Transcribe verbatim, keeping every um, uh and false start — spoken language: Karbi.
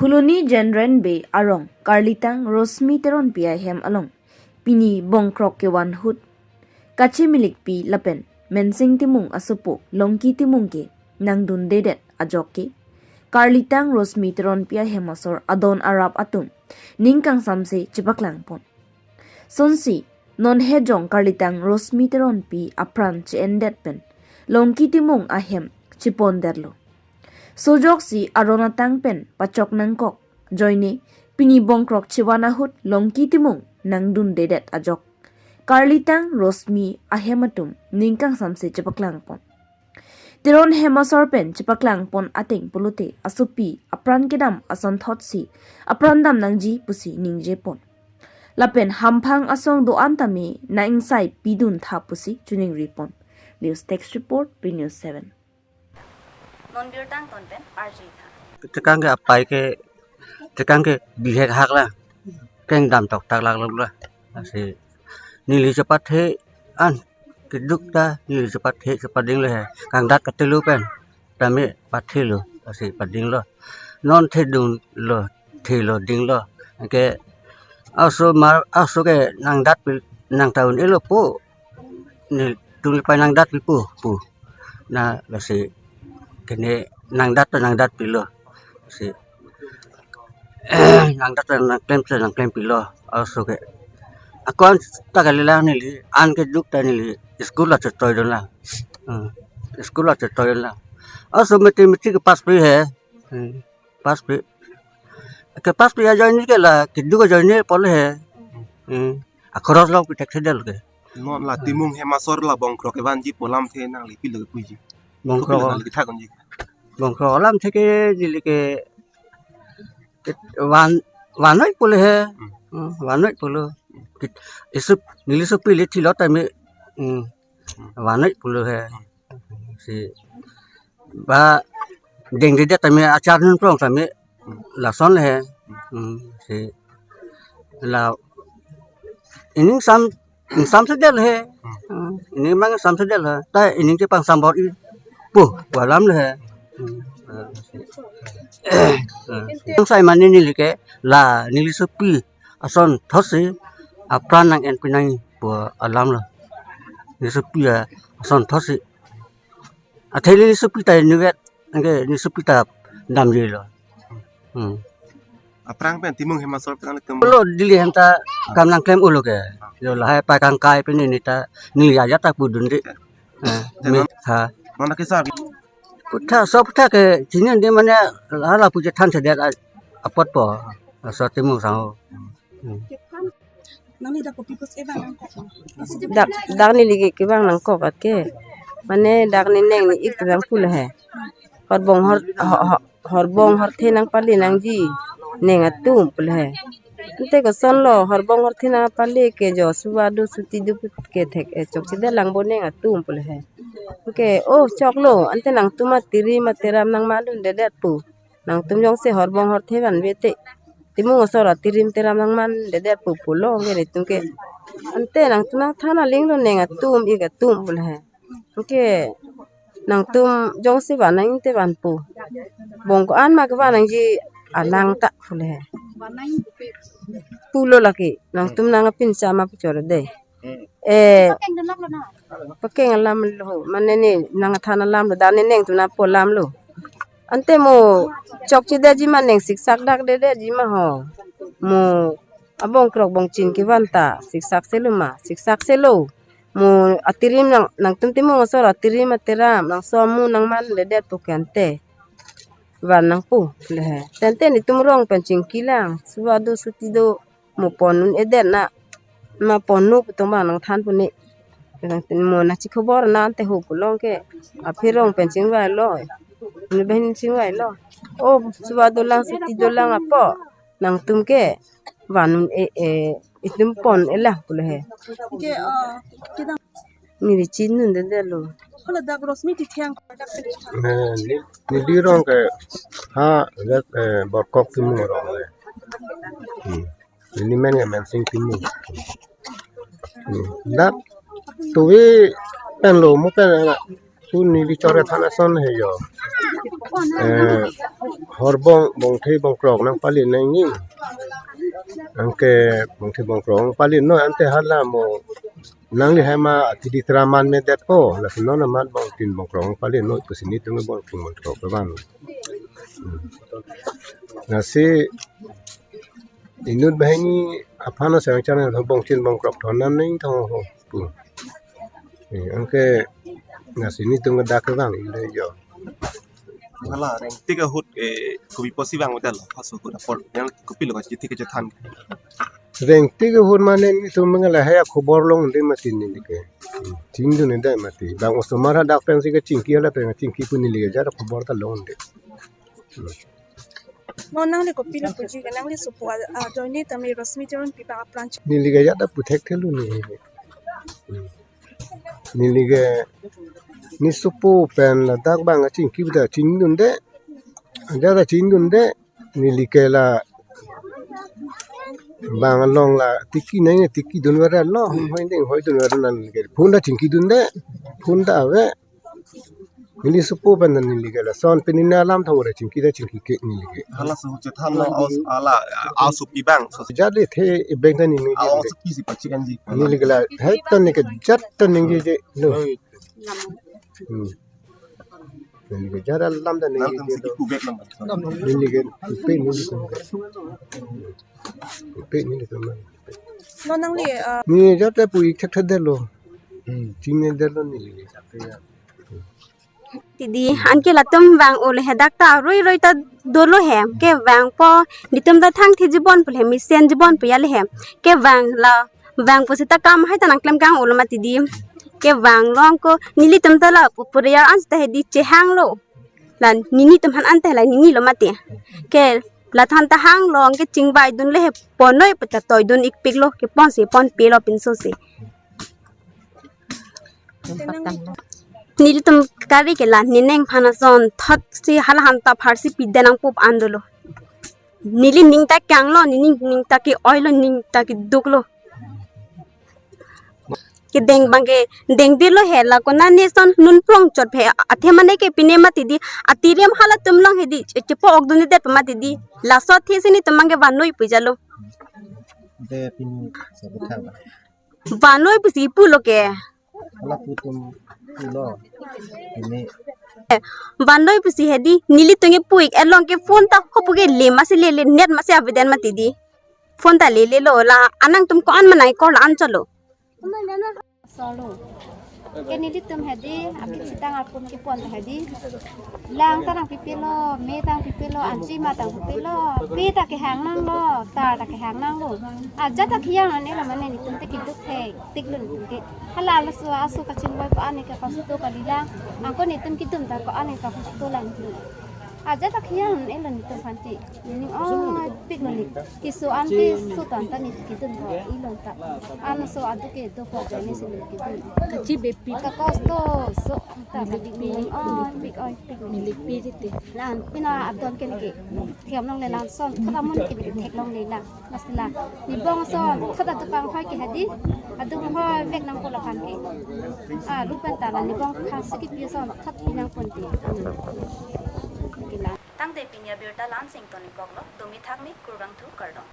Phuloni General Bey arong Karlitang Rosmi Teronpi ahem along pini bongkrok kevan ahut kachimilikpi lapen Mensing Timung asopo Longki Timung ke nangdundedet ajok ke Karlitang Rosmi Teronpi ahem asor adon arap atum ning kangsamse chepaklangpon. Sonsi non hejong Karlitang Rosmi Teronpi apran che-endet pen Longki Timung ahem chepondetlo. Sojoksi aron atang pen pachok nangkok ajoine pini bongkrok chevan ahut Longki Timung nangdundedet ajok Karlitang Rosmi ahem atum ning kangsamse chepaklangpon. Teron hem asor pen chepaklangpon ateng pulote asopi apran kedam asonthotsi apran dam nangji pusi ningjepon. Lapen hamphang asong do-an tame nang-ingsai pidun tha pusi chiningripon. News Desk Report, P News seven. Non birta angton pen arjutha. Tekang ke apai ke, tekang ke bihek hak la. Keng dam toktak lak lak la. Lasi neli chepathe an keduk ta neli chepathe chepading lo he. Kangdat katelo pen. Tame pathelo, lasi padinglo. Non thedunlo, thelo dinglo. Ke aso mar, aso ke nangdatpi, nang ta un-elo pu. Netum le pai nangdatpi pu, pu. Na lasi kene nangdat ta nangdatpilo. Si nangdat ta nangklem ta nangklempilo. Aso ke. Ako-an ta kalilang neli, an keduk ta neli school la chetoidun lang. Hmm. School la chetoidun lang. Aso mathematics ke pass pi he. Hmm. Pass pi. Ke pass pi ajoine ke la, keduk ajoine pulo he. Hmm. Akhoros long pi thekthedetlo ke. Non la Timung hem asor la bongkrok kevanji pu alamthe nangli pilo ke puji. Bongkrok. Kopilo nangli kethakji. Bongkrok alamthe ke neli ke, ke van, vannoi pulo he. Hmm. Hmm, vannoi pulo. Kit-, isup, neli sopi le thilo tame. Hmm. Vannoi pulo he. Si ba dengdedet tame achar nunprong tame lason he. Hmm, si la ining sam, ining samsedet he. Hmm, ining mang samsedet he. Ta ining ke pangsambor-i pu pu alam he. Hmm. Ining sai mane neli ke la neli sopi asonthotsi apran nang-enpi nangji pu alamlo. Neli sopi asonthotsi. Athe neli sopi ta inutvet, anke neli sopi ta damjilo. Hmm. Aphrang pen Timung hem asor pen nangtum. Lo Delhi hem ta kam nangklem-olo ke. Lo lahai pakangkai pen neli ta neli ajat ta pudunde. Eh, te me non, ha. Non ke sar. Putha, so putha ke chini de mane hala puja thanthedet a-, apotpo. So Timung sang ho. Hmm. Nangli dak kopi pus ebang nangkok. Dak, dak neli ke kevang nangkok at ke. Mane dak ne neng ne ik vang pulo he. Horbong hor, ho-, ho-, horbong horthe nangpale nangji neng atum pulo he. Ante kosonlo horbong horthe nangpale ke jo suba do suti do put ke thek, eh, chokchedet lang bo neng atum pulo he. Ke, oh, choklo, ante nangtum atirim ateram nangmandundedet pu. Nangtum jongsi horbong horthe vanve te Timung asor atirim teram nangmandedet pu pulo ke netum ke. Ante nangtum nangthan aling lo neng atum ik atum pulo he. Ke nangtum jongsi van nang-ing te vanpo. Bong ko-an ma kevan nangji alang ta pulo he. Pulo lake nangtum nangpinchama pu choro de. Eh, pakeng alam lo, mane ne nangthan alam lo, dak ne nengtum nangpo alam lo. Ante mo chokchedetji ma neng siksak dakdedetji ma ho. Mo abongkrok bongchin kevan ta siksakselo ma, siksakselo. Mo atirim nang, nangtum Timung asor atirim ateram nangso amu nangmandedet pu ke ante van nangpo le he. Tangte netum rong pen chingki lang, suba do suti do. Mo pon un-edet na, ma pon nu putum bang nangthan pu ne. Mo nangchikhobor na ante ho pulo ke. Apherong pen chingvailo. Ne ben chingvailo. O suba dolang suti dolang apo. Nangtum ke van un-e, e, itum pon-e lang pulo he. Ke, ah, kedang. Neli chinindedet lo. Hala dak Rosmi Tithang. Eh, ne, neli rong ke ha, dak, eh, Borkok Timung rong le. Hmm. Neli men ke Mensing Timung. Hmm. Dak tuvi pen lo mo pen la. Tu neli chore thana son he jo. eh, horbong bongthe bongkrok nangpali nangji. Anke bongthe bongkrok nangpali noi ante hala mo nangli hai ma atidi traman me detpo, lasi non amat bongtin bongkrok nangpali noi pusi nelitum bongtin bongkrok kevang. Hmm. Lasi inut banghini aphan asang channel ho bongtin bongkrok thon nam nangthong ho pu. Eh, anke lasi nelitum ke dak kevang inde jo. Hala rengtik ahut, eh, kopi pusi vang betel lo, paso ahut apor, yang kopi lo kachithi kachethan. Rengtik ahut mane nelitum mengala hai khobor longde mati neli ke. Chingdunde mati. Bang osomar hadak pensi kachingki hala pen chingki pu neli ke jara khobor ta longde. Non nangli kopilo puji ke nangli sopo a, ajoine tame Rosmi Teron pi bang apran. Neli ke jara puthekthelo neli. Hmm. Neli ke ne sopo pen ladak bang kachingki pu ta chingdunde. Jara chingdunde neli ke la bang along la tiki nang tiki dun vare lo, hoi ding hoi dun vare neli ke. Phone ta chingki dunde. Phone ta ave. Neli sopo pen neli ke lason pen neli alam thang ore chingki ta chingki ke neli ke. Hala su chethan lo aus ala aus pi bang so. Jat le the e beng ta neli ke. Aus pi si pachi anji. Neli ke la hai ta neli ke jat ta neli ke je lo. Hmm. Neli ke jat alam ta neli ke je lo. Neli ke pe neli ke. Pe neli ke. Non nangli, ah, neli jat ta pu ik thekthedetlo. Hmm. Chingnedetlo neli. Tidi, anke latum vang-o le he dak ta roi roi ta dolo he, kevangpo, nelitum ta thangthe jibon pu le he, mesen jibon pu ya le he, kevang la, vang pusi ta kam hai ta nangklem kang-o lo mati di, kevang long ko, nelitum ta la pu puriar an ta he di chehang lo, la nelitum han an ta la neli lo mati, ke la than ta hang long ke chingvai dun le he, ponnoi pu ta toi dun ikpik lo, ke ponsi ponpe lo pinso si. Nelitum kari ke la, nening aphan ason thot si hala han ta pharsi pide nangpup an dolo. Neli ning ta kanglo, nening, ning ta ke-oilo, ning ta keduklo. Kedeng bang kedengdetlo he la konane son nun prong chot phe athe mane ke pine mati di atirem halatum long he di che, chepo-ok dundedet mati di. Laso athe si nelitum bang ke vannoi pu jalo. De pini sa bethang. Vannoi pusi pulo ke. Hala putum pulo. Ini. Vannoi pusi he di, nelitum ke pu ik along ke phone ta hopu ke le masi lele net masi aveden mati di. Phone ta lele lo la anangtum ko-an manai ko la an cholo. Solo. Ke nelitum he di, akit sitang apun kipon he di. Lang ta nangpipilo, me ta nangpipilo, anchi ma ta nangpipilo, pi ta kehang nanglo, tar ta kehang nanglo. Ajat ta kehang nanglo mane nelitum te keduk thektiklo nelitum ke. Hala laso aso kachingboi ko-an ke kosto kalilang. Angko nelitum kedum ta ko-an ke kosto lang nelitum. Ajat ta kehang nanglo nelitum aphan ke. Nening oipiklo neli. Keso an keso tan ta neli kedun ko ilon ta. An so adu kedo ko jani si neli kedun. Kachi bepi. Ta kosto so ta neli nening oipik oipik neli. Neli pi rite. Lan pina adon ke neli ke. Thiam longle lan son. Thot amun ke neli thek longle lan. Masila. Nebong son. Thot adu kanghoi ke he di. Adu kanghoi vek nangpo laphan ke. Ah, lapen ta la nebong khang si kepi son. Thot pi nangpo neli. Ke lan. Tangte pini abirta la-ansi ingtonikoklo, domi thakmi, kurvangthu, kardom.